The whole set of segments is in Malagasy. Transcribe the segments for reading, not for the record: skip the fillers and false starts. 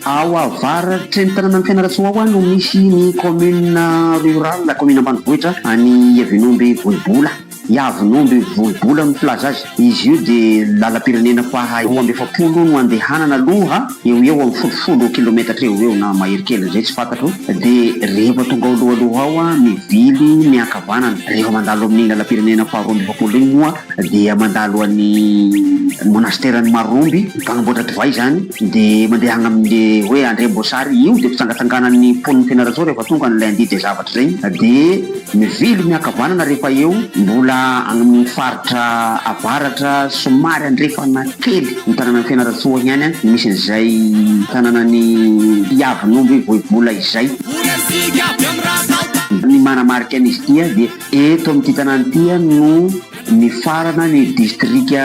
Ao avaratry ny tanànan'i Fianarantsoa ao no misy ny commune rurale, commune ambanivohitra any Iavinomby Vohibola. Iavinomby Vohibola no filaza azy. Izy io dia lalam-pirenena faha 42 no andehanana aloha eo ho eo amin'ny folofolo kilometatra eo ho eo na mahery kelin'izay tsy fantatro. Dia rehefa tonga ao alohaloha ao mivily miankavanana. Rehefa mandalo amin'iny lalam-pirenena faha 42 iny moa dia mandalo any monasteran'i Maromby, mpanamboatra divay izany, dia mandeha agny amin'le hoe Andriamboasary, io dia fitsangatsanganan'ny mponin'i Fianarantsoa rehefa tonga ny lundi dia zavatra izay, dia mivily miankavanana rehefa eo, mbola agny amin'ny faritra avaratra somary andrefana kely ny tanànan'i Fianarantsoa ihany no misy an'izay tanànan'i Iavinomby Vohibola izay. Ny manamarika an'izy ity dia Eto amin'ity tanàna ity no mifarana ny distrika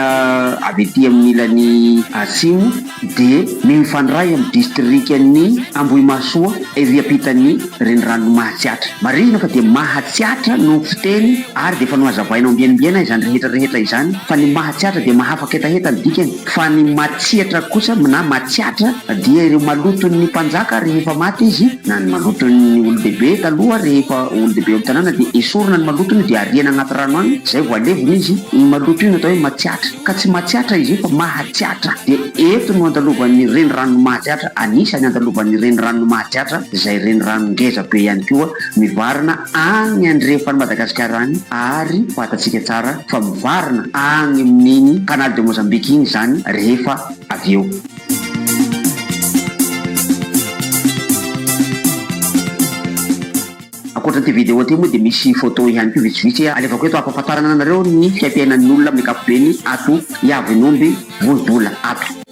avy aty amin'ny ilany atsimo dia mifandray amin'ny distrikan'i Ambohimahasoa ery ampitan'ny reniranon'i Mahatsiatra. Marihina fa dia Mahatsiatra no fiteny ary dia efa nohazavaina ombieniombiena izany rehetra rehetra izany fa ny Mahatsiatra dia mahafaketaheta ny dikany fa ny Matsiatra kosa na Matsiatra dia ireo maloton'ny mpanjaka rehefa maty izy na ny maloton'ny olon-dehibe taloha rehefa olon-dehibe eo amin'ny tanàna dia esorina ny malotony dia ariana anaty rano any izay vao alevina izy, iny maloto iny no atao hoe matsiatra ka tsy matsiatra izy io fa mahatsiatra dia eto no andalovan'ny reniranon'i Mahatsiatra, anisany andalovan'ny reniranon'i Mahatsiatra izay renirano ngeza be ihany koa mivarina any andrefan'i Madagasikara any ary fantatsika tsara fa mivarina any amin'iny canal de Mozambique iny izany rehefa avy eo. Ankoatra ity vidéo ity moa dia misy photo ihany koa vitsivitsy alefako eto hampahafantarana anareo ny fiaimpiainan'ny olona amin'ny ankapobeny ato Iavinomby Vohibola ato.